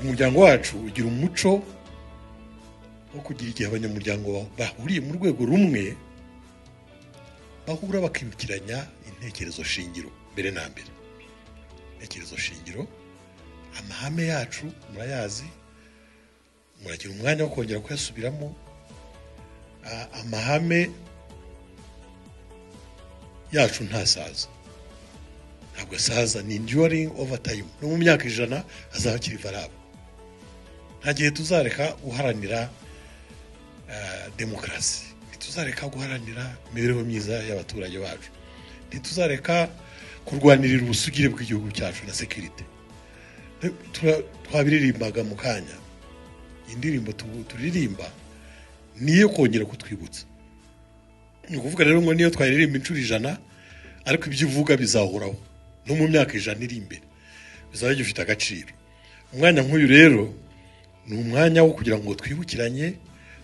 Umuryango wacu ugira umuco wo kugira igihe abanyamuryango bahuriye mu rwego rumwe bahura bakibukiranya intekerezo shingiro. Mbere na mbere, intekerezo shingiro, amahame yacu murayazi, muragira umwanya wo kongera kuyasubiramo. Amahame yacu ntasaza, ntabwo asaza, ni enduring over time. No mu myaka 100 azaba akiri valable. Nta gihe tuzareka guharanira demokarasi, ntituzareka guharanira imibereho myiza y'abaturage bacu, ntituzareka kurwanirira ubusugire bw'igihugu cyacu na sécurité. Twabiririmbaga mu kanya, indirimbo turirimba niyo kongera kutwibutsa. Ni ukuvuga rero ngo niyo twaririmba inshuro 100, ariko ibyo uvuga bizahoraho, no mu myaka 100 iri imbere bizaba bigifite agaciro. Umwanya nk'uyu rero ni umwanya wo kugira ngo twibukiranye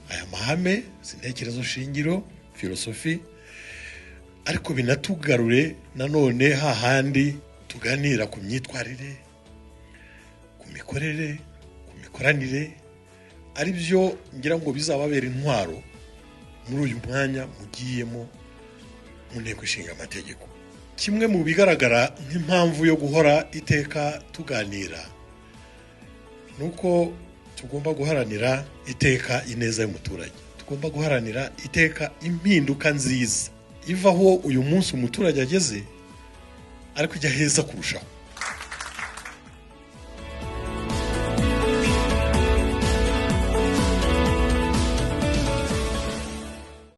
aya mahame, izi ntekerezo shingiro, filosofi, ariko binatugarure nanone hahandi tuganira ku myitwarire, ku mikorere, ku mikoranire, ari byo ngira ngo bizababera intwaro muri uyu mwanya mugiyemo mu Nteko Ishinga Amategeko. Kimwe mu bigaragara nk'impamvu yo guhora iteka tuganira ni uko tugomba guharanira iteka ineza y'umuturage, tugomba guharanira iteka impinduka nziza iva aho uyu munsi umuturage ageze ariko ijya heza kurushaho.